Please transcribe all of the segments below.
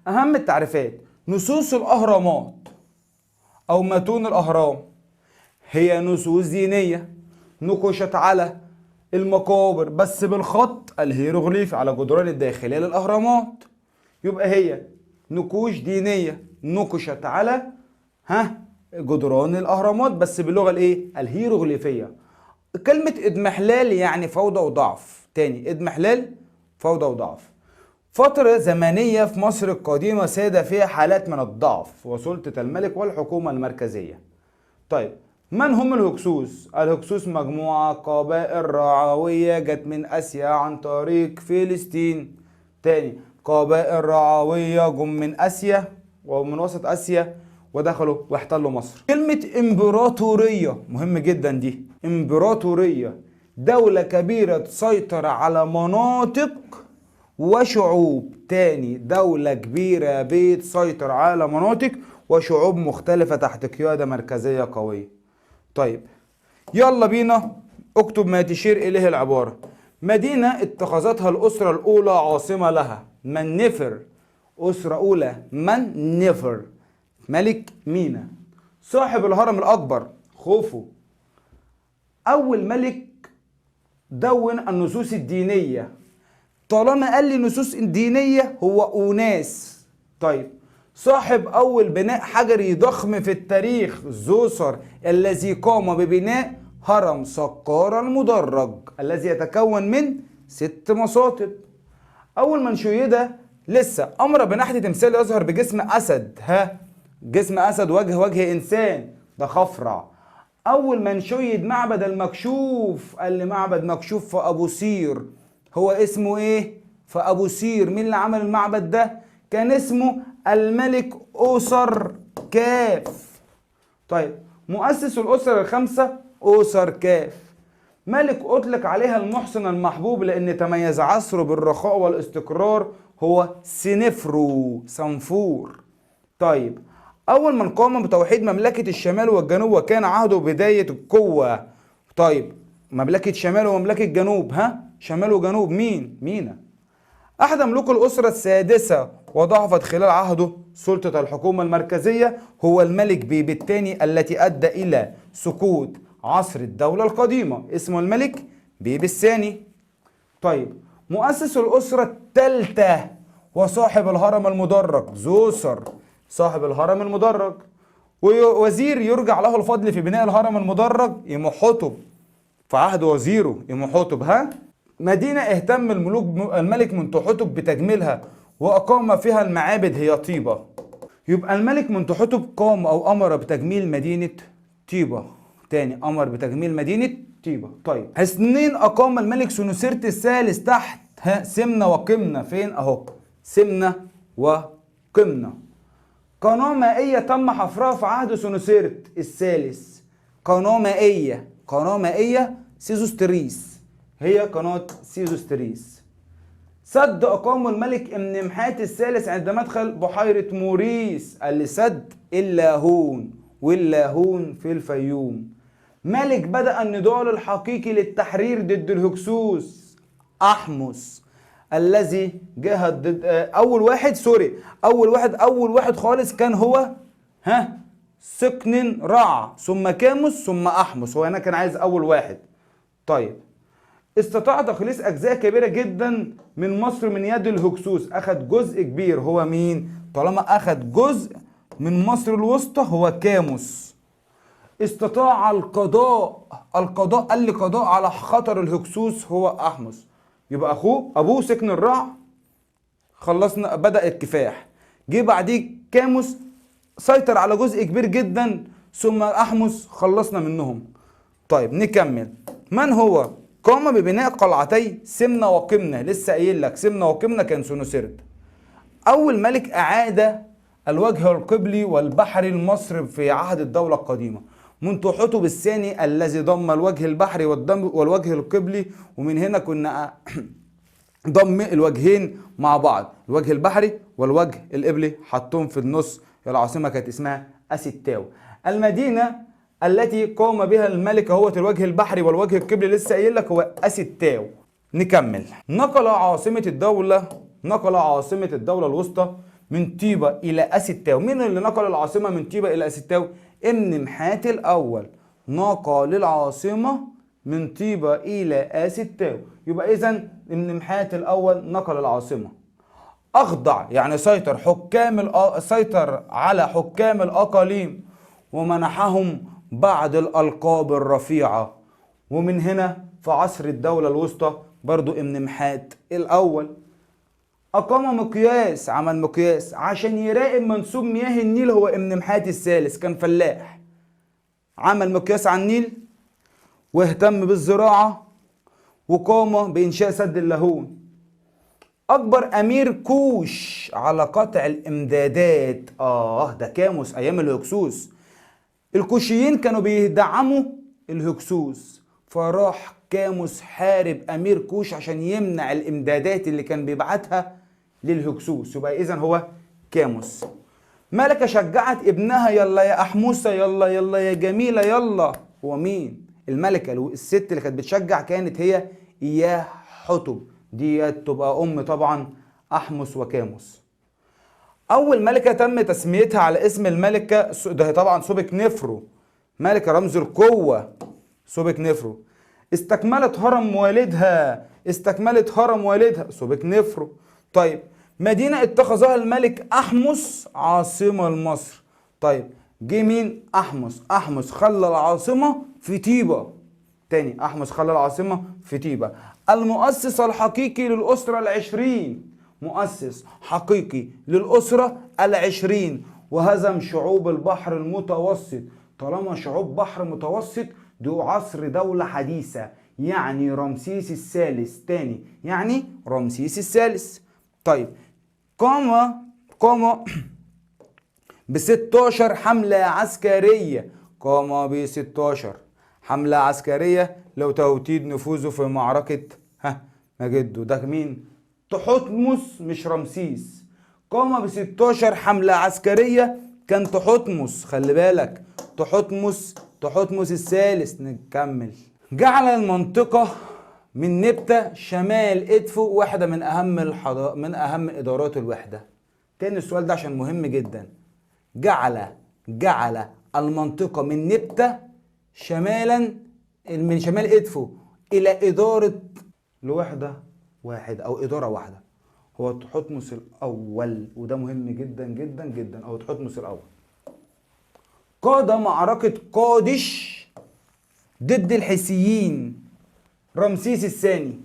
اهم التعريفات: نصوص الاهرامات او متون الاهرام هي نصوص دينية نقشت على المقابر بس بالخط الهيروغليفي على جدران الداخلية للاهرامات. يبقى هي نقوش دينية نقشت على جدران الاهرامات بس باللغة الايه؟ الهيروغليفيه. كلمة اضمحلال يعني فوضى وضعف. تاني، اضمحلال فوضى وضعف. فترة زمنية في مصر القديمة ساد فيها حالات من الضعف وسلطة الملك والحكومة المركزية. طيب من هم الهكسوس؟ الهكسوس مجموعة قبائل رعوية جت من آسيا عن طريق فلسطين. تاني، قبائل رعوية جم من آسيا ومن وسط آسيا ودخلوا واحتلوا مصر. كلمة إمبراطورية مهم جدا دي. إمبراطورية دولة كبيرة تسيطر على مناطق وشعوب. تاني، دولة كبيرة بتسيطر على مناطق وشعوب مختلفة تحت قيادة مركزية قوية. طيب يلا بينا، اكتب ما تشير إليه العبارة. مدينة اتخذتها الأسرة الأولى عاصمة لها، منفر. أسرة أولى منفر، ملك مينا. صاحب الهرم الأكبر خوفو. أول ملك دون النصوص الدينية. طالما قال لي نصوص دينية هو أوناس. طيب صاحب أول بناء حجري ضخم في التاريخ زوسر، الذي قام ببناء هرم سقارة المدرج الذي يتكون من 6 مصاطب. أول من شيد لسه أمر بنحت تمثال يظهر بجسم أسد، جسم أسد وجه إنسان، ده خفرع. أول من شيد معبد المكشوف، قال لي معبد مكشوف في أبو سير، هو اسمه إيه؟ في أبو سير. مين اللي عمل المعبد ده؟ كان اسمه الملك أوسر كاف. طيب مؤسس الأسر الخمسة أوسر كاف. ملك أطلق عليها المحسن المحبوب لأن تميز عصره بالرخاء والاستقرار، هو سنفرو سنفور. طيب أول من قام بتوحيد مملكة الشمال والجنوب وكان عهده بداية القوة. طيب مملكة شمال ومملكة جنوب، شمال وجنوب مين؟ مينا. أحد ملوك الأسرة السادسة وضعفت خلال عهده سلطة الحكومة المركزية هو الملك بيبي الثاني التي أدى إلى سقوط عصر الدولة القديمة، اسمه الملك بيبي الثاني. طيب مؤسس الأسرة الثالثة وصاحب الهرم المدرج زوسر، صاحب الهرم المدرج. ووزير يرجع له الفضل في بناء الهرم المدرج إيموحوتب، في عهد وزيره إيموحوتب. مدينة اهتم الملك منتوحتب بتجميلها وأقام فيها المعابد هي طيبة. يبقى الملك منتوحتب قام أو أمر بتجميل مدينة طيبة. تاني، أمر بتجميل مدينة طيبة. طيب حصنين أقام الملك سنوسرت الثالث تحت سمنة وقمنة. فين؟ أهو سمنة وقمنة. قناة مائية تم حفرها في عهد سنوسرت الثالث. قناة مائية، قناة مائية سيزوستريس، هي قناة سيزوستريس. سد أقامه الملك امنمحات الثالث عند مدخل بحيرة موريس، اللي سد اللاهون، واللاهون في الفيوم. ملك بدأ النضال الحقيقي للتحرير ضد الهكسوس أحمس، الذي جاهد ضد أول واحد، سوري، أول واحد، أول واحد خالص كان هو سقن رع، ثم كاموس، ثم أحمس. هو هنا كان عايز أول واحد. طيب استطاع تخليص أجزاء كبيرة جدا من مصر من يد الهكسوس، أخذ جزء كبير. هو مين؟ طالما أخذ جزء من مصر الوسطى هو كاموس. استطاع القضاء، القضاء قال لي قضاء على خطر الهكسوس هو أحمس. يبقى أخوه أبوه سكن الرع، خلصنا، بدأ الكفاح. جه بعديه كاموس سيطر على جزء كبير جدا، ثم أحمس خلصنا منهم. طيب نكمل. من هو قام ببناء قلعتي سمنة وقمنة؟ لسه قايل لك سمنة وقمنة كان سنوسرت. أول ملك أعاد الوجه القبلي والبحري لمصر في عهد الدولة القديمة، منتوحتب الثاني الذي ضم الوجه البحري والوجه القبلي، ومن هنا كنا ضم الوجهين مع بعض، الوجه البحري والوجه القبلي حطهم في النص. العاصمة كانت اسمها أسيتاو. المدينة التي قام بها الملك هو الوجه البحري والوجه القبلي لسه قايل لك هو أسيتاو. نكمل. نقل عاصمة الدولة الوسطى من طيبة إلى أستاو. مين اللي نقل العاصمة من طيبة إلى أستاو؟ ابن محات الأول نقل العاصمة من طيبة إلى أستاو. يبقى إذن ابن محات الأول نقل العاصمة. أخضع يعني سيطر حكام سيطر على حكام الأقاليم ومنحهم بعض الألقاب الرفيعة. ومن هنا في عصر الدولة الوسطى برضو ابن محات الأول أقام مقياس، عمل مقياس عشان يراقب منسوب مياه النيل. هو ابن محات الثالث كان فلاح، عمل مقياس على النيل واهتم بالزراعة وقام بإنشاء سد اللاهون. أكبر أمير كوش على قطع الإمدادات، ده كاموس أيام الهكسوس. الكوشيين كانوا بيدعموا الهكسوس، فراح كاموس حارب أمير كوش عشان يمنع الإمدادات اللي كان بيبعتها للهكسوس. يبقى إذن هو كاموس. ملكة شجعت ابنها، يلا يا أحموسة، يلا يلا يا جميلة يلا. هو مين؟ الملكة الست اللي كانت بتشجع كانت هي إياه حتب، دي تبقى أم طبعا أحمس وكاموس. أول ملكة تم تسميتها على اسم الملكة ده طبعا سوبك نفرو، ملكة رمز القوة سوبك نفرو. استكملت هرم والدها، استكملت هرم والدها سوبك نفرو. طيب مدينة اتخذها الملك أحمس عاصمة لمصر. طيب جه مين؟ أحمس. أحمس خلى العاصمة في طيبة. تاني أحمس خلى العاصمة في طيبة. المؤسس الحقيقي للأسرة العشرين، مؤسس حقيقي للأسرة العشرين، وهزم شعوب البحر المتوسط. طالما شعوب بحر متوسط دي عصر دولة حديثة، يعني رمسيس الثالث. تاني يعني رمسيس الثالث. طيب قام ب16 حملة عسكرية، قام ب16 حملة عسكرية لو توطيد نفوذه في معركة مجده. ده مين؟ تحتمس مش رمسيس. قام ب16 حملة عسكرية كان تحتمس، خلي بالك تحتمس، تحتمس الثالث. نكمل. جعل المنطقة من نبتة شمال إدفو واحدة من أهم من أهم إدارات الوحدة. تاني السؤال ده عشان مهم جدا. جعل المنطقة من نبتة شمالا من شمال إدفو إلى إدارة لوحدة واحدة أو إدارة واحدة. هو تحتمس الأول، وده مهم جدا جدا جدا، أو تحتمس الأول. قاد معركة قادش ضد الحيثيين رمسيس الثاني.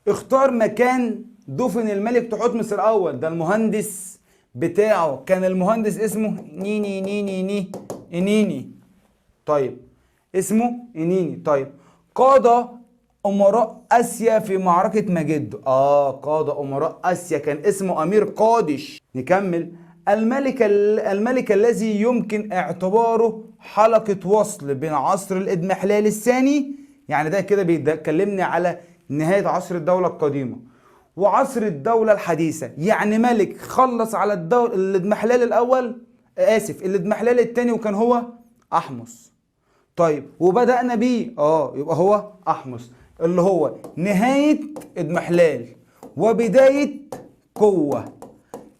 اختار مكان دفن الملك تحتمس الأول، ده المهندس بتاعه كان المهندس اسمه نيني نيني ني إنيني. طيب اسمه إنيني. طيب قاد أمراء آسيا في معركة مجد. قاد أمراء آسيا كان اسمه أمير قادش. نكمل. الملك الذي يمكن اعتباره حلقة وصل بين عصر الإضمحلال الثاني، يعني ده كده بيكلمني على نهاية عصر الدولة القديمة وعصر الدولة الحديثة. يعني ملك خلص على الدولة الإضمحلال الأول، آسف الإضمحلال الثاني، وكان هو أحمس. طيب وبدأنا بيه، يبقى هو أحمس اللي هو نهاية إضمحلال وبداية قوة.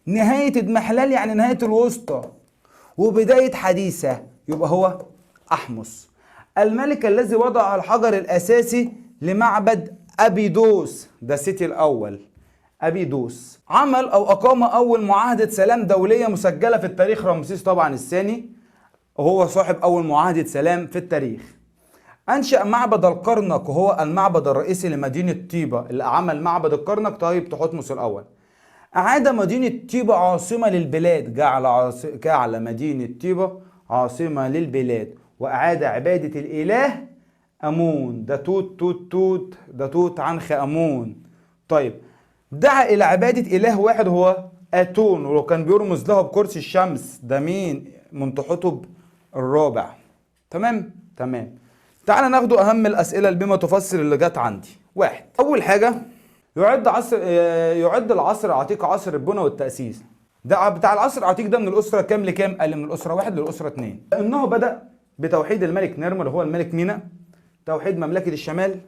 نهاية إضمحلال يعني نهاية الوسطى، وبداية حديثة، يبقى هو أحمس. الملك الذي وضع الحجر الأساسي لمعبد أبيدوس، ده سيتي الأول أبيدوس. عمل أو أقام أول معاهدة سلام دولية مسجلة في التاريخ رمسيس طبعا الثاني، وهو صاحب أول معاهدة سلام في التاريخ. أنشأ معبد الكرنك وهو المعبد الرئيسي لمدينة طيبة، اللي عمل معبد الكرنك طيب تحتمس الأول. أعاد مدينة طيبة عاصمة للبلاد، جعل مدينة طيبة عاصمة للبلاد، وأعاد عبادة الإله أمون، ده توت توت توت، ده توت عنخ أمون. طيب دعا إلى عبادة إله واحد هو أتون، وكان بيرمز له بكرسي الشمس، ده مين؟ منتحتب الرابع. تمام تمام. تعال ناخده أهم الأسئلة اللي بما تفصل اللي جت عندي. واحد، أول حاجة يعد العصر العتيق عصر البنى والتأسيس. ده بتاع العصر العتيق ده من الأسرة كام لكام؟ قال من الأسرة 1 للأسرة 2. لأنه بدأ بتوحيد الملك نيرمر اللي هو الملك مينا، توحيد مملكة الشمال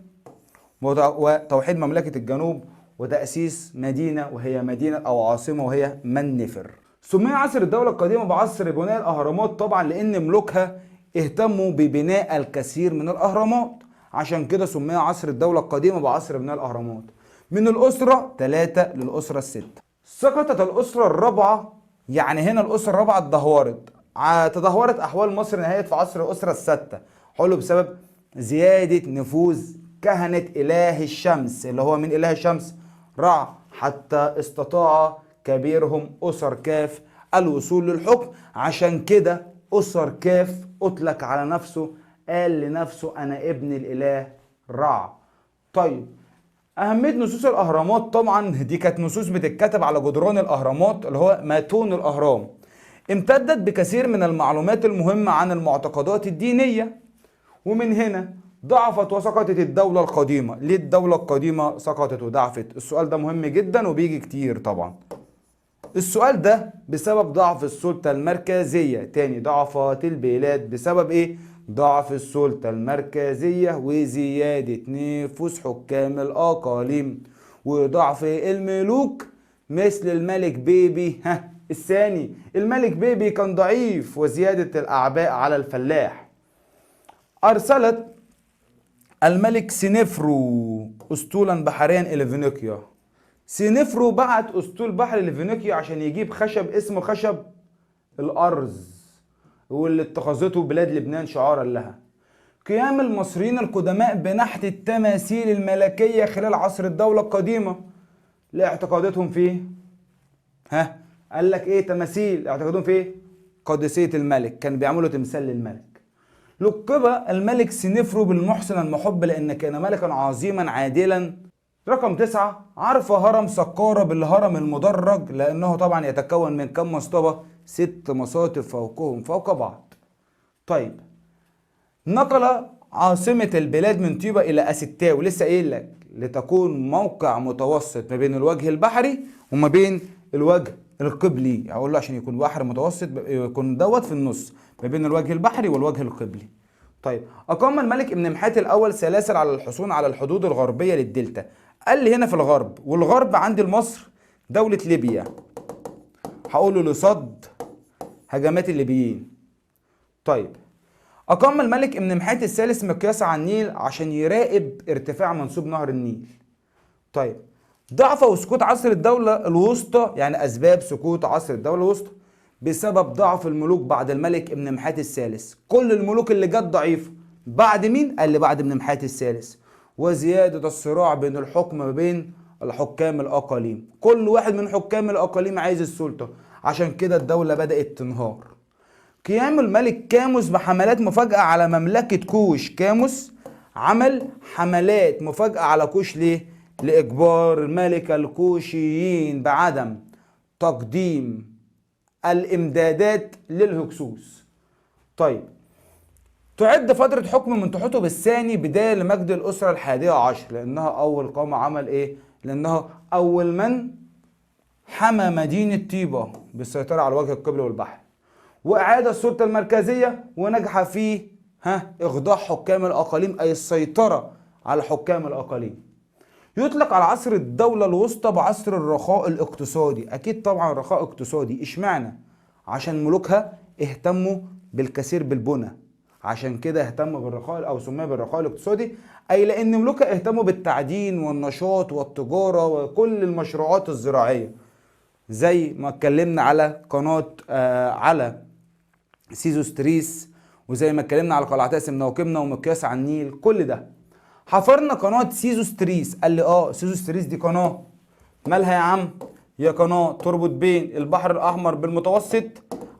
وتوحيد مملكة الجنوب، وتأسيس مدينة وهي مدينة أو عاصمة وهي منفر. سمي عصر الدولة القديمة بعصر بناء الأهرامات طبعا لأن ملوكها اهتموا ببناء الكثير من الأهرامات، عشان كده سمي عصر الدولة القديمة بعصر بناء الأهرامات. من الأسرة 3 للأسرة 6. سقطت الأسرة الرابعة، يعني هنا الأسرة الرابعة اتدهورت، تدهورت أحوال مصر نهاية في عصر الأسرة الستة، حلو، بسبب زيادة نفوذ كهنة إله الشمس اللي هو من إله الشمس رع، حتى استطاع كبيرهم أسر كاف الوصول للحكم. عشان كده أسر كاف أطلق على نفسه، قال لنفسه أنا ابن الإله رع. طيب أهمية نصوص الأهرامات، طبعا دي كانت نصوص بتتكتب على جدران الأهرامات اللي هو ماتون الأهرام، امتدت بكثير من المعلومات المهمة عن المعتقدات الدينية، ومن هنا ضعفت وسقطت الدولة القديمة. ليه الدولة القديمة سقطت وضعفت؟ السؤال ده مهم جدا وبيجي كتير طبعا. السؤال ده بسبب ضعف السلطة المركزية. تاني، ضعفت البلاد بسبب ايه؟ ضعف السلطة المركزية وزيادة نفوذ حكام الأقاليم وضعف الملوك مثل الملك بيبي الثاني. الملك بيبي كان ضعيف وزيادة الأعباء على الفلاح. أرسلت الملك سينفرو أسطولا بحريا إلى فينيقيا. سينفرو بعت أسطول بحري لفينيقيا عشان يجيب خشب اسمه خشب الأرز، واللي اتخذته بلاد لبنان شعارا لها. قيام المصريين القدماء بنحت التماثيل الملكية خلال عصر الدولة القديمة لاعتقاداتهم فيه، قال لك ايه؟ تماثيل اعتقادهم فيه قدسية الملك، كان بيعملوا تمثال للملك. لقب الملك سينفرو بالمحسن المحب لأن كان ملكا عظيما عادلا. رقم 9، عرف هرم سقارة بالهرم المدرج لأنه طبعا يتكون من كم مصطبة؟ 6 مصاطب فوقهم فوق بعض. طيب نقل عاصمة البلاد من طيبة إلى أستاو، لسه قايل لك لتكون موقع متوسط ما بين الوجه البحري وما بين الوجه القبلي، أقول له عشان يكون بحر متوسط يكون دوت في النص ما بين الوجه البحري والوجه القبلي. طيب أقام الملك ابن محات الأول سلاسل على الحصون على الحدود الغربية للدلتا. قال لي هنا في الغرب، والغرب عند مصر دولة ليبيا، هقول له لصد هجمات الليبيين. طيب أقام الملك ابن محات الثالث مقياس على النيل عشان يراقب ارتفاع منسوب نهر النيل. طيب ضعف وسقوط عصر الدولة الوسطى، يعني أسباب سقوط عصر الدولة الوسطى بسبب ضعف الملوك بعد الملك ابن محات الثالث. كل الملوك اللي جت ضعيفة بعد مين؟ قال لي بعد ابن محات الثالث. وزيادة الصراع بين الحكم ما بين الحكام الأقاليم، كل واحد من حكام الأقاليم عايز السلطة، عشان كده الدولة بدأت تنهار. قيام الملك كاموس بحملات مفاجأة على مملكة كوش. كاموس عمل حملات مفاجأة على كوش ليه؟ لإجبار الملك الكوشيين بعدم تقديم الإمدادات للهكسوس. طيب تعد فترة حكم منتحتب الثاني بداية لمجد الأسرة 11، لأنها أول قام عمل إيه؟ لأنها أول من حمى مدينة طيبة بالسيطرة على وجه القبل والبحر، وإعادة السلطة المركزية، ونجح في إخضاع حكام الأقاليم، أي السيطرة على حكام الأقاليم. يطلق على عصر الدولة الوسطى بعصر الرخاء الاقتصادي. أكيد طبعا رخاء اقتصادي، إشمعنى؟ عشان ملوكها اهتموا بالكثير بالبنى، عشان كده اهتموا بالرخاء أو سمي بالرخاء الاقتصادي، أي لأن ملوكها اهتموا بالتعدين والنشاط والتجارة وكل المشروعات الزراعية، زي ما اتكلمنا على قناة على سيزوستريس، وزي ما اتكلمنا على قلعتي سمنة وقمنا ومقياس على النيل، كل ده. حفرنا قناة سيزوستريس، قال لي سيزوستريس دي قناة مالها يا عم؟ هي قناة تربط بين البحر الأحمر بالمتوسط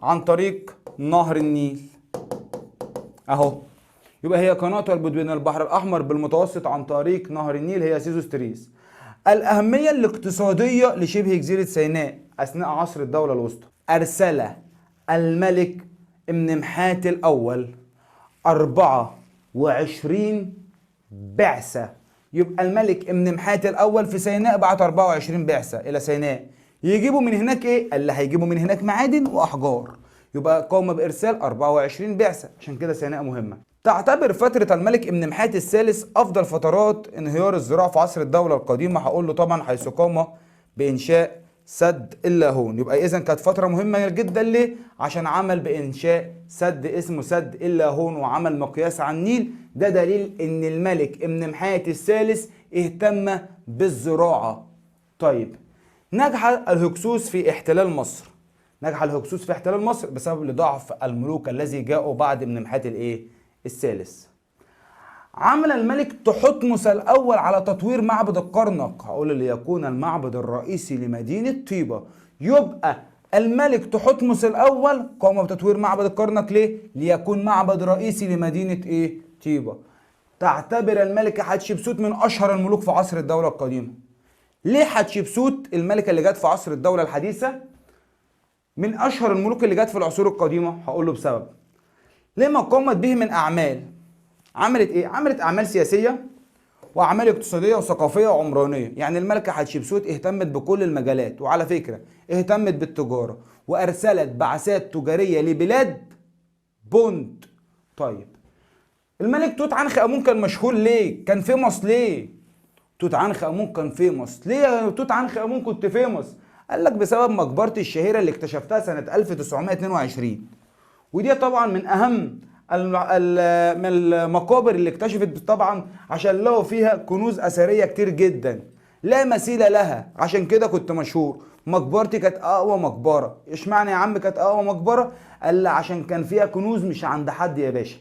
عن طريق نهر النيل أهو. يبقى هي قناة تربط بين البحر الأحمر بالمتوسط عن طريق نهر النيل، هي سيزوستريس. الأهمية الاقتصادية لشبه جزيرة سيناء أثناء عصر الدولة الوسطى. أرسل الملك ابن محات الأول 24 بعثة. يبقى الملك ابن محات الأول في سيناء بعت 24 بعثة إلى سيناء، يجيبوا من هناك إيه؟ اللي هيجيبوا من هناك معادن وأحجار. يبقى قام بإرسال 24 بعثة، عشان كده سيناء مهمة. تعتبر فترة الملك امنمحات الثالث أفضل فترات انهيار الزراعة في عصر الدولة القديمة. هقول له طبعا حيث قام بإنشاء سد اللاهون. يبقى إذا كانت فترة مهمة جدا. ليه؟ عشان عمل بإنشاء سد اسمه سد اللاهون وعمل مقياس على النيل. ده دليل إن الملك امنمحات الثالث اهتم بالزراعة. طيب نجح الهكسوس في احتلال مصر. نجح الهكسوس في احتلال مصر بسبب لضعف الملوك الذي جاءوا بعد امنمحات الايه؟ الثالث. عمل الملك تحتمس الأول على تطوير معبد الكرنك. هقول ليكون المعبد الرئيسي لمدينة طيبة. يبقى الملك تحتمس الأول قام بتطوير معبد الكرنك ليه؟ ليكون معبد رئيسي لمدينة إيه؟ طيبة. تعتبر الملكة حتشبسوت من أشهر الملوك في عصر الدولة القديمة. ليه حتشبسوت الملكة اللي جت في عصر الدولة الحديثة من أشهر الملوك اللي جت في العصور القديمة؟ هقول له بسبب لما قامت به من أعمال. عملت ايه؟ عملت اعمال سياسية واعمال اقتصادية وثقافية وعمرانيه. يعني الملكة حتشبسوت اهتمت بكل المجالات، وعلى فكرة اهتمت بالتجارة وارسلت بعثات تجارية لبلاد بونت. طيب الملك توت عنخ امون كان مشهور ليه؟ كان famous ليه؟ توت عنخ امون كان famous ليه يا توت عنخ امون كنت famous؟ قال لك بسبب مقبرتي الشهيرة اللي اكتشفتها سنة 1922، ودي طبعا من اهم من المقابر اللي اكتشفت طبعا عشان لقوا فيها كنوز اثرية كتير جدا لا مثيل لها، عشان كده كنت مشهور. مقبرتي كانت اقوى مقبره. اشمعنى يا عم كانت اقوى مقبره؟ قال لي عشان كان فيها كنوز مش عند حد يا باشا،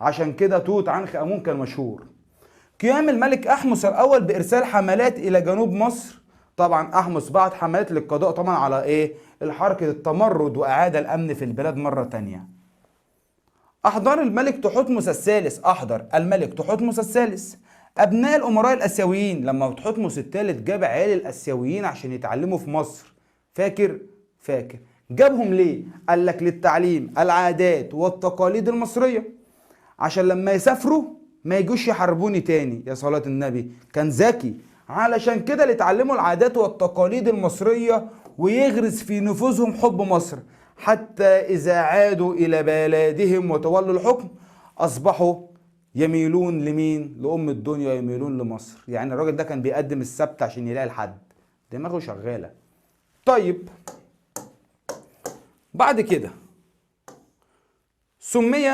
عشان كده توت عنخ امون كان مشهور. قيام الملك احمس الاول بارسال حملات الى جنوب مصر. طبعا احمس بعت حملات للقضاء طبعا على ايه؟ الحركة التمرد واعاده الامن في البلاد مرة تانية. احضر الملك تحتمس الثالث، احضر الملك تحتمس الثالث ابناء الامراء الاسيويين. لما تحتمس الثالث جاب عيال الاسيويين عشان يتعلموا في مصر، فاكر؟ فاكر. جابهم ليه؟ قال لك للتعليم العادات والتقاليد المصرية، عشان لما يسافروا ما يجوش يحاربوني تاني. يا صلاة النبي، كان ذكي. علشان كده اللي اتعلموا العادات والتقاليد المصرية ويغرس في نفوذهم حب مصر، حتى إذا عادوا إلى بلادهم وتولوا الحكم أصبحوا يميلون لمين؟ لأم الدنيا، يميلون لمصر. يعني الراجل ده كان بيقدم السبت عشان يلاقي الحد، دماغه شغالة. طيب بعد كده سمي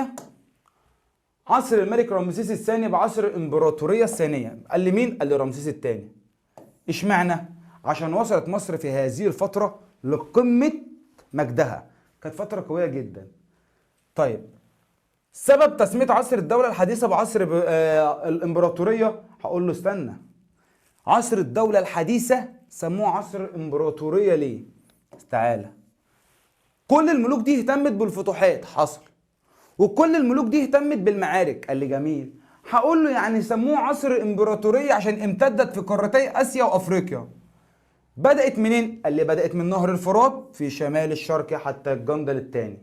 عصر الملك رمسيس الثاني بعصر الإمبراطورية الثانية. قال لي مين؟ قال لي رمسيس الثاني. اشمعنى؟ عشان وصلت مصر في هذه الفترة لقمة مجدها، كانت فترة قوية جدا. طيب سبب تسمية عصر الدولة الحديثة بعصر الإمبراطورية؟ هقول له استنى، عصر الدولة الحديثة سموه عصر الإمبراطورية ليه؟ تعالى، كل الملوك دي اهتمت بالفتوحات، حصل، وكل الملوك دي اهتمت بالمعارك. قال لي جميل. هقول له يعني سموه عصر الإمبراطورية عشان امتدت في قارتي آسيا وأفريقيا. بدأت منين؟ قال لي بدأت من نهر الفرات في شمال الشرق حتى الجندل الثاني.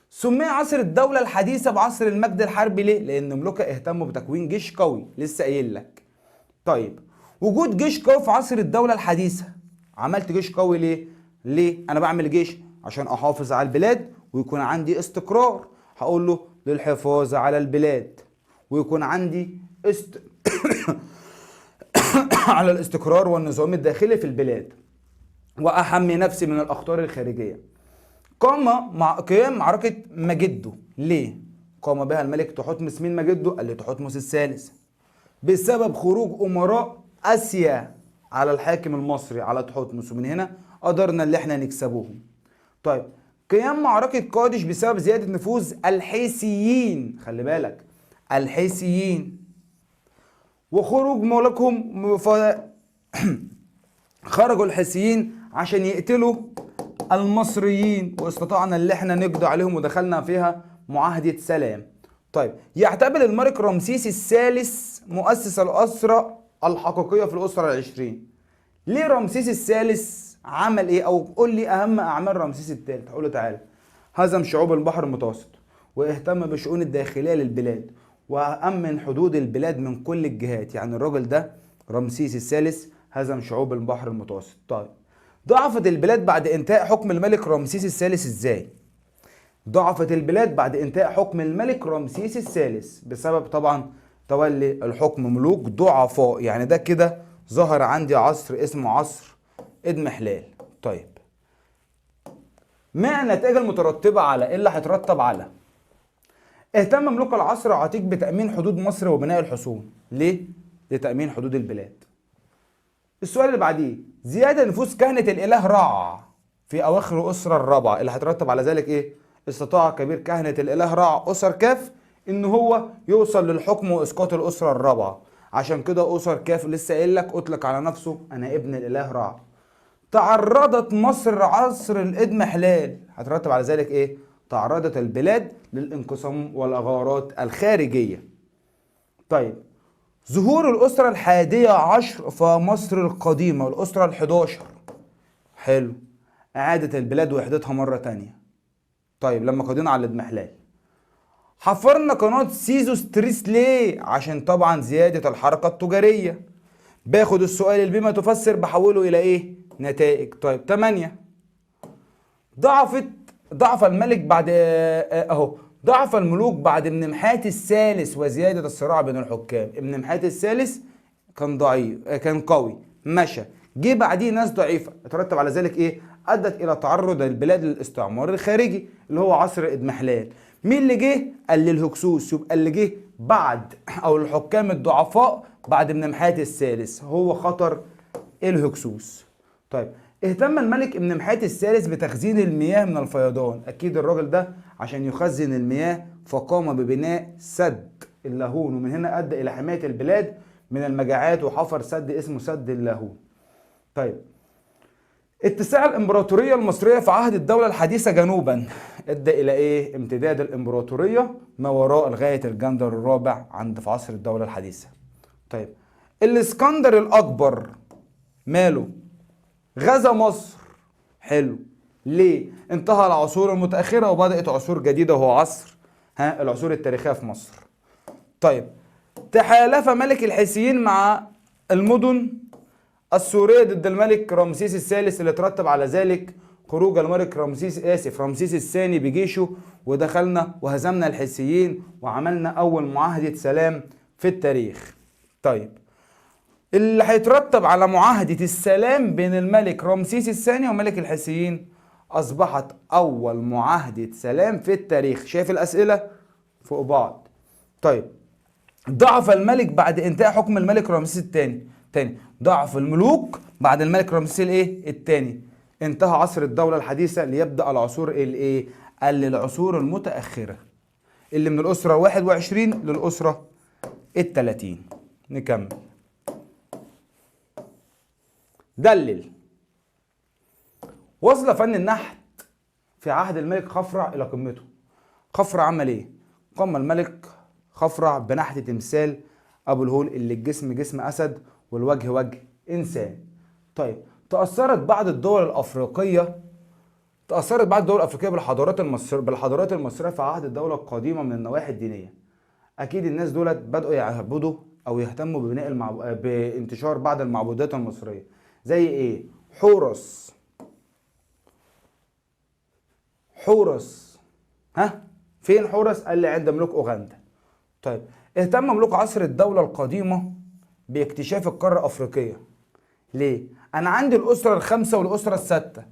سمي عصر الدولة الحديثة بعصر المجد الحربي ليه؟ لأن ملوكها اهتموا بتكوين جيش قوي، لسه قايل لك. طيب وجود جيش قوي في عصر الدولة الحديثة، عملت جيش قوي ليه؟ ليه؟ أنا بعمل جيش عشان أحافظ على البلاد ويكون عندي استقرار. هقول له للحفاظ على البلاد ويكون عندي على الاستقرار والنظام الداخلي في البلاد، وأحمي نفسي من الأخطار الخارجية. قام مع قيام معركة مجدو. ليه؟ قام بها الملك تحتمس. مين مجدو؟ قال لي تحتمس الثالث، بسبب خروج أمراء آسيا على الحاكم المصري على تحتمس، ومن هنا قدرنا اللي احنا نكسبوهم. طيب قيام معركة قادش بسبب زيادة نفوذ الحيثيين، خلي بالك الحيثيين، وخروج ملوكهم، خرجوا الحيثيين عشان يقتلوا المصريين، واستطعنا اللي احنا نقضي عليهم ودخلنا فيها معاهدة سلام. طيب يعتبر الملك رمسيس الثالث مؤسس الأسرة الحقيقية في الأسرة العشرين. ليه رمسيس الثالث عمل ايه؟ او قول لي اهم اعمال رمسيس الثالث. هقول له تعالى، هزم شعوب البحر المتوسط، واهتم بشؤون الداخلية للبلاد، وأمن حدود البلاد من كل الجهات. يعني الراجل ده رمسيس الثالث هزم شعوب البحر المتوسط. طيب ضعفت البلاد بعد انتهاء حكم الملك رمسيس الثالث ازاي؟ ضعفت البلاد بعد انتهاء حكم الملك رمسيس الثالث بسبب طبعا تولي الحكم ملوك ضعفاء. يعني ده كده ظهر عندي عصر اسمه عصر اضمحلال. طيب ما النتائج المترتبة على، ايه اللي هيترتب على؟ اهتم ملوك العصر العتيق بتأمين حدود مصر وبناء الحصون. ليه؟ لتأمين حدود البلاد. السؤال اللي بعديه، زيادة نفوذ كهنة الإله رع في أواخر الأسرة الرابعة، اللي هيترتب على ذلك إيه؟ استطاع كبير كهنة الإله رع أسر كاف إن هو يوصل للحكم وإسقاط الأسرة الرابعة. عشان كده أسر كاف لسه قايل لك أطلق على نفسه أنا ابن الإله رع. تعرضت مصر عصر الإضمحلال، هترتب على ذلك إيه؟ تعرضت البلاد للانقسام والغارات الخارجية. طيب ظهور الأسرة 11 في مصر القديمة، الأسرة 11. حلو، إعادة البلاد وحدتها مرة تانية. طيب لما قضينا على الاضمحلال حفرنا قناة سيزوستريس ليه؟ عشان طبعا زيادة الحركة التجارية. باخد السؤال اللي بما تفسر بحوله إلى إيه؟ نتائج. طيب 8، ضعف الملك بعد اهو، ضعف الملوك بعد ابن محات الثالث وزيادة الصراع بين الحكام. ابن محات الثالث كان ضعيف، كان قوي، مشى، جه بعديه ناس ضعيفة، اترتب على ذلك ايه؟ ادت الى تعرض البلاد للاستعمار الخارجي اللي هو عصر الاضمحلال. مين اللي جه؟ قال لي الهكسوس. يبقى اللي جه بعد او الحكام الضعفاء بعد ابن محات الثالث هو خطر الهكسوس. طيب اهتم الملك ابن محات الثالث بتخزين المياه من الفيضان. اكيد الراجل ده عشان يخزن المياه فقام ببناء سد اللاهون، ومن هنا ادى الى حماية البلاد من المجاعات وحفر سد اسمه سد اللاهون. طيب اتساع الامبراطورية المصرية في عهد الدولة الحديثة جنوبا ادى الى ايه؟ امتداد الامبراطورية ما وراء لغاية الجندر الرابع عند في عصر الدولة الحديثة. طيب الاسكندر الاكبر ماله؟ غزا مصر. حلو، ليه؟ انتهى العصور المتأخرة وبدأت عصور جديدة وهو عصر العصور التاريخية في مصر. طيب تحالف ملك الحيثيين مع المدن السورية ضد الملك رمسيس الثالث، اللي ترتب على ذلك خروج الملك رمسيس الثاني بجيشه، ودخلنا وهزمنا الحيثيين وعملنا أول معاهدة سلام في التاريخ. طيب اللي هيترتب على معاهدة السلام بين الملك رمسيس الثاني وملك الحيثيين أصبحت أول معاهدة سلام في التاريخ. شايف الأسئلة فوق بعض. طيب ضعف الملك بعد انتهاء حكم الملك رمسيس الثاني. تاني ضعف الملوك بعد الملك رمسيس الايه؟ الثاني. انتهى عصر الدولة الحديثة ليبدأ العصور الايه؟ العصور المتأخرة اللي من الأسرة 21 للأسرة 30. نكمل. دلل. وصل فن النحت في عهد الملك خفرع إلى قمته. خفرع عمل إيه؟ قام الملك خفرع بنحت تمثال أبو الهول اللي الجسم جسم أسد والوجه وجه إنسان. طيب تأثرت بعض الدول الأفريقية، بالحضارات المصرية في عهد الدولة القديمة من النواحي الدينية. أكيد الناس دولت بدأوا يعبدوا أو يهتموا ببناء بانتشار بعض المعبودات المصرية. زي ايه؟ حورس. حورس، ها فين حورس؟ قال لي عند ملوك اوغندا. طيب اهتم ملوك عصر الدولة القديمة باكتشاف القارة الافريقية. ليه؟ انا عندي الاسرة الخامسة والاسرة السادسة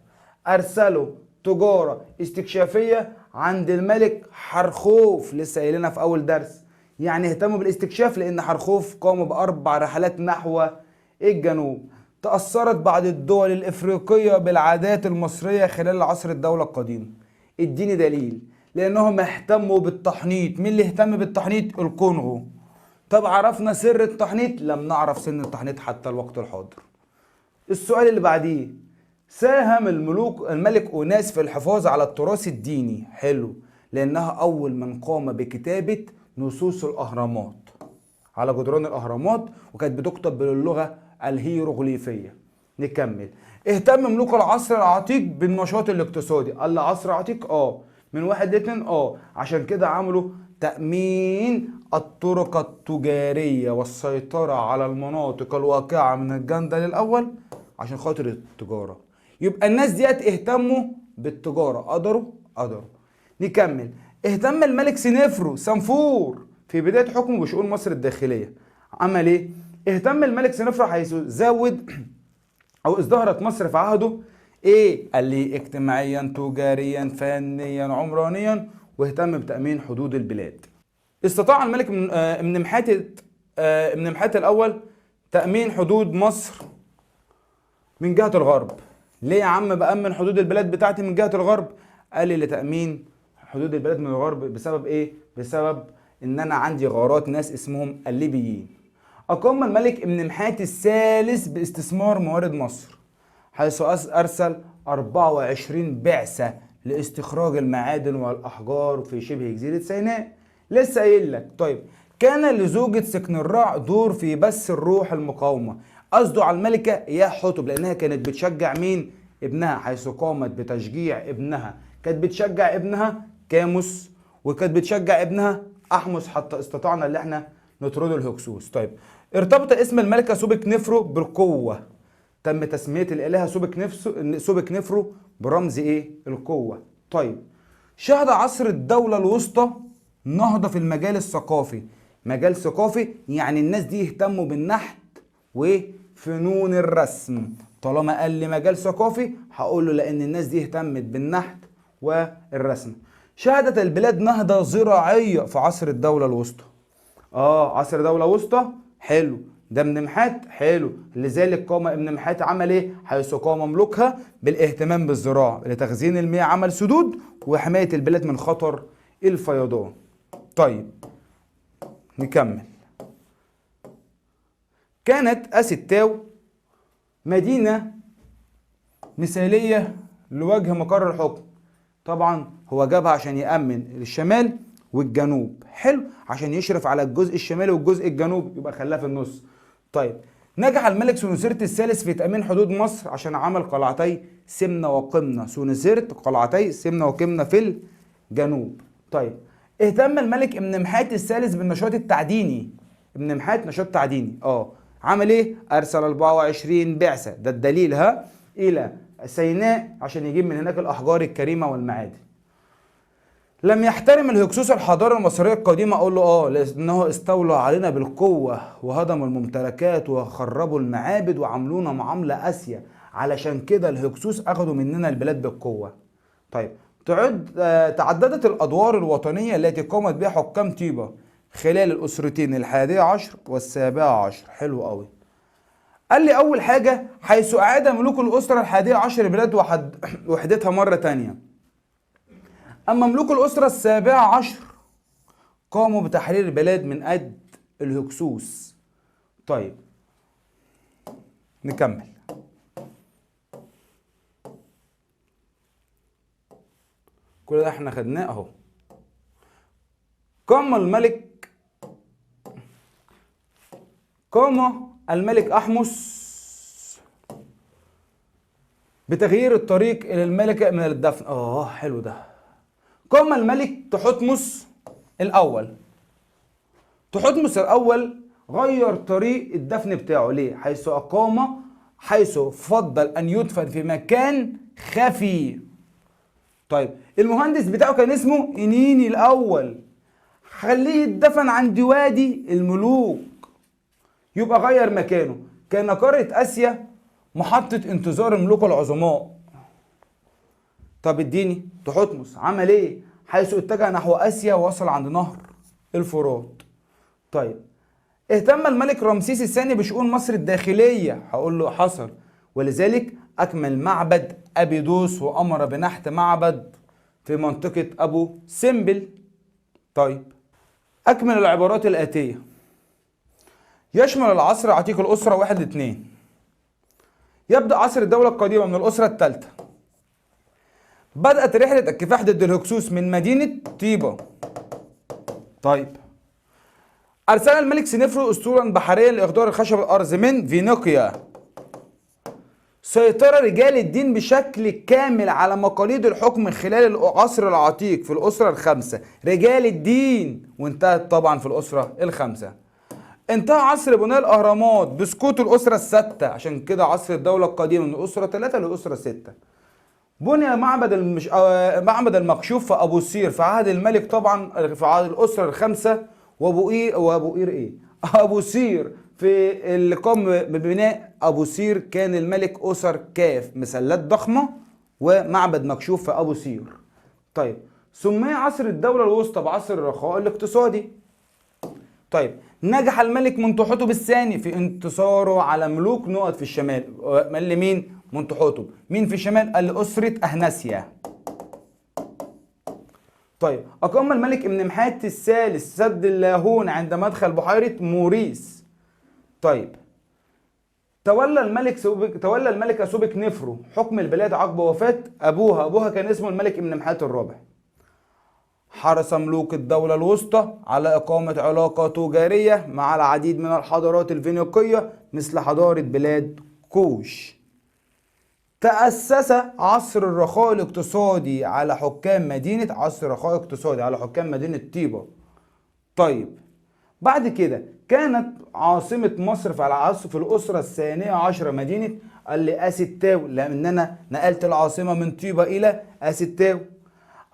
ارسلوا تجارة استكشافية عند الملك حرخوف، لسه قايلينها في اول درس. يعني اهتموا بالاستكشاف لان حرخوف قام باربع رحلات نحو الجنوب. تأثرت بعض الدول الإفريقية بالعادات المصرية خلال عصر الدولة القديمة. اديني دليل. لأنهم اهتموا بالتحنيط. مين اللي اهتم بالتحنيط؟ الكونغو. طب عرفنا سر التحنيط؟ لم نعرف سن التحنيط حتى الوقت الحاضر. السؤال اللي بعديه، ساهم الملك أوناس في الحفاظ على التراث الديني. حلو، لأنها أول من قام بكتابة نصوص الأهرامات على جدران الأهرامات، وكانت بتكتب باللغة الهيروغليفية. نكمل. اهتم ملوك العصر العتيق بالنشاط الاقتصادي. قال لي عصر عتيق؟ من 1 ل 2 عشان كده عملوا تأمين الطرق التجارية والسيطرة على المناطق الواقعة من الجندل الأول عشان خاطر التجارة. يبقى الناس ديت اهتموا بالتجارة، قدروا. نكمل. اهتم الملك سنفرو سنفور في بداية حكمه بشؤون مصر الداخلية. عمل ايه؟ اهتم الملك سنفرو حيث زود او ازدهرت مصر في عهده ايه؟ قال لي اجتماعيا تجاريا فنيا عمرانيا، واهتم بتأمين حدود البلاد. استطاع الملك امنمحات الاول تأمين حدود مصر من جهة الغرب. ليه يا عم بأمن حدود البلاد بتاعتي من جهة الغرب؟ قال لي لتأمين حدود البلاد من الغرب بسبب ايه؟ بسبب ان انا عندي غارات ناس اسمهم الليبيين. اقام الملك امنمحات الثالث باستثمار موارد مصر، حيث ارسل 24 بعثة لاستخراج المعادن والاحجار في شبه جزيرة سيناء. لسه قايل لك. طيب كان لزوجة سكنراع دور في بث الروح المقاومة. قصده على الملكة يا حتب، لأنها كانت بتشجع مين؟ ابنها، حيث قامت بتشجيع ابنها. كانت بتشجع ابنها كاموس، وكانت بتشجع ابنها أحمس، حتى استطعنا اللي احنا نطرده الهكسوس. طيب ارتبط اسم الملكة سوبك نفرو بالقوة. تم تسمية الإلهة سوبك نفرو برمز ايه؟ القوة. طيب شهد عصر الدولة الوسطى نهضة في المجال الثقافي. مجال ثقافي يعني الناس دي اهتموا بالنحت وفنون الرسم. طالما قال لي مجال ثقافي هقول له لأن الناس دي اهتمت بالنحت والرسم. شهدت البلاد نهضة زراعية في عصر الدولة الوسطى. عصر دولة وسطى حلو، ده امنمحات حلو. لذلك قام امنمحات عمل ايه؟ حيث قام مملوكها بالاهتمام بالزراعة لتخزين المياه، عمل سدود وحماية البلاد من خطر الفيضان. طيب نكمل. كانت أستاو مدينة مثالية لوجه مقر الحكم. طبعا هو جابها عشان يأمن الشمال والجنوب، حلو، عشان يشرف على الجزء الشمالي والجزء الجنوبي، يبقى خلاها في النص. طيب نجح الملك سنوسرت الثالث في تأمين حدود مصر عشان عمل قلعتي سمنة وقمنة. سنوسرت قلعتي سمنة وقمنة في الجنوب. طيب اهتم الملك امنمحات الثالث بالنشاط التعديني. امنمحات نشاط تعديني، عمل ايه؟ ارسل 24 بعثة، ده الدليل ها، الى سيناء عشان يجيب من هناك الاحجار الكريمة والمعادن. لم يحترم الهكسوس الحضارة المصرية القديمة، اقول له لانه استولوا علينا بالقوة وهدموا الممتلكات وخربوا المعابد وعملونا معاملة قاسية، علشان كده الهكسوس اخدوا مننا البلاد بالقوة. طيب تعددت الادوار الوطنية التي قامت بها حكام طيبة خلال الاسرتين 11 و17. حلو قوي. قال لي اول حاجة حيث اعاد ملوك الاسرة 11 بلاد وحدتها مرة تانية. اما ملوك الاسرة 17 قاموا بتحرير البلاد من قد الهكسوس. طيب نكمل. كل ده احنا خدناه اهو. قام الملك احمس بتغيير الطريق الى الملكة من الدفن. حلو ده. قام الملك تحتمس الاول. تحتمس الاول غير طريق الدفن بتاعه. ليه؟ حيث فضل ان يدفن في مكان خفي. طيب المهندس بتاعه كان اسمه انيني الاول، خليه يدفن عند وادي الملوك، يبقى غير مكانه. كان قارة اسيا محطة انتظار الملوك العظماء. طب اديني تحتمس عمل ايه؟ حيث اتجه نحو اسيا ووصل عند نهر الفرات. طيب اهتم الملك رمسيس الثاني بشؤون مصر الداخلية، هقول له حصل، ولذلك اكمل معبد ابيدوس وامر بنحت معبد في منطقة ابو سمبل. طيب اكمل العبارات الاتية. يشمل العصر عتيق الاسرة 1 ل 2. يبدأ عصر الدولة القديمة من الاسرة الثالثة. بدأت رحلة الكفاح ضد الهكسوس من مدينة طيبة. طيب أرسل الملك سنفرو أسطولا بحريا لإخضار الخشب الأرز من فينيقيا. سيطر رجال الدين بشكل كامل على مقاليد الحكم خلال العصر العتيق في الأسرة الخامسة. رجال الدين، وانتهت طبعا في الأسرة الخامسة. انتهى عصر بناء الأهرامات بسقوط الأسرة الستة، عشان كده عصر الدولة القديمة من الأسرة 3 للأسرة 6. بني معبد المش... آه، معبد المكشوف في ابو سير في عهد الملك، طبعا في عهد الاسرة الخمسة، وابو قير ايه؟ ابو سير في اللي قام ببناء ابو سير كان الملك اسر كاف، مسلات ضخمة ومعبد مكشوف في ابو سير. طيب سمي عصر الدولة الوسطى بعصر الرخاء الاقتصادي. طيب نجح الملك منتوحتب الثاني في انتصاره على ملوك نقط في الشمال. قال لمين؟ منتوحتب. مين في الشمال؟ قال لأسرة أهناسيا. طيب أقام الملك ابن محات الثالث سد اللاهون عند مدخل بحيرة موريس. طيب تولى الملكة سوبك نفرو حكم البلاد عقب وفاة أبوها. أبوها كان اسمه الملك ابن محات الرابع. حرص ملوك الدولة الوسطى على إقامة علاقة تجارية مع العديد من الحضارات الفينيقية مثل حضارة بلاد كوش. تأسس عصر الرخاء الاقتصادي على حكام مدينة عصر الرخاء الاقتصادي على حكام مدينة طيبة. طيب بعد كده كانت عاصمة مصر في العصر في الأسرة الثانية عشرة مدينة، قال لي أستاو، لأن أنا نقلت العاصمة من طيبة إلى أستاو.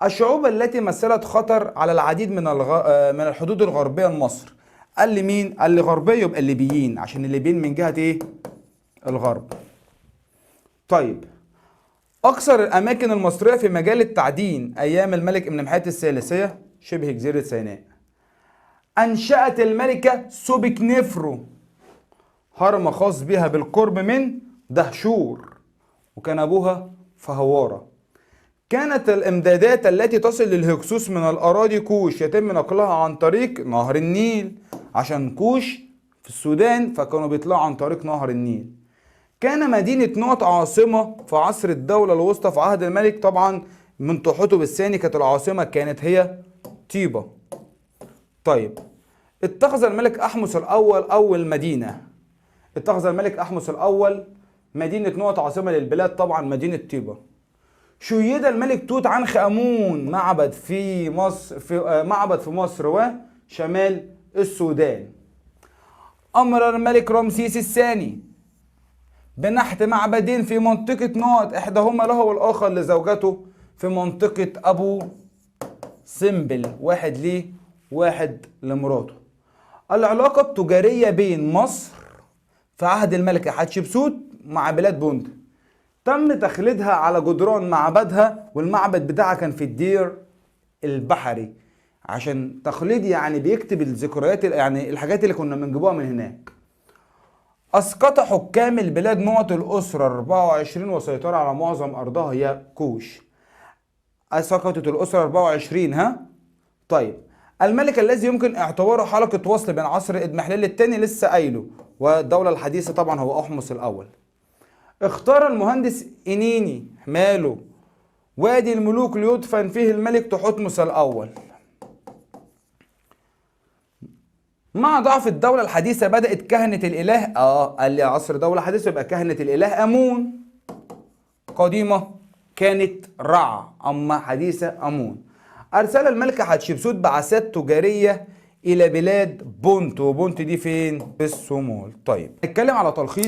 الشعوب التي مثلت خطر على العديد من الحدود الغربية لمصر. قال لي مين؟ قال لي غربية يبقى الليبيين، عشان الليبيين من جهة إيه؟ الغرب. طيب أكثر الأماكن المصرية في مجال التعدين أيام الملك ابن محات الثالثية شبه جزيرة سيناء. أنشأت الملكة سوبك نفرو هرم خاص بها بالقرب من دهشور، وكان أبوها فهوارة. كانت الإمدادات التي تصل للهكسوس من الأراضي كوش يتم نقلها عن طريق نهر النيل، عشان كوش في السودان فكانوا بيطلعوا عن طريق نهر النيل. كان مدينة نوت عاصمة في عصر الدولة الوسطى في عهد الملك طبعا منتوحتب الثاني، كانت العاصمة كانت هي طيبة. طيب اتخذ الملك أحمس الأول أول مدينة، اتخذ الملك أحمس الأول مدينة نوت عاصمة للبلاد، طبعا مدينة طيبة. شيد الملك توت عنخ آمون معبد في مصر، في معبد في مصر وشمال السودان. أمر الملك رمسيس الثاني بنحت معبدين في منطقة نوت، إحداهما له والآخر لزوجته في منطقة أبو سمبل، واحد ليه واحد لمراته. العلاقة التجارية بين مصر في عهد الملكة حتشبسوت مع بلاد بونت تم تخليدها على جدران معبدها، والمعبد بتاعها كان في الدير البحري، عشان تخليد يعني بيكتب الذكريات، يعني الحاجات اللي كنا بنجيبوها من هناك. أسقط حكام البلاد نقط الأسرة 24 وسيطرة على معظم أرضها هي كوش. سقطت الأسرة 24. ها؟ طيب الملك الذي يمكن اعتباره حلقة وصل بين عصر إضمحلال الثاني لسه قايله، والدولة الحديثة طبعا هو أحمس الأول. اختار المهندس إنيني ماله وادي الملوك ليدفن فيه الملك تحتمس الأول. مع ضعف الدولة الحديثة بدأت كهنة الإله، قال لي عصر دولة حديثة يبقى كهنة الإله أمون. قديمة كانت رع، أما حديثة أمون. أرسل الملكة حتشبسوت بعثات تجارية إلى بلاد بونت، وبونت دي فين؟ في الصومال. طيب نتكلم على تلخيص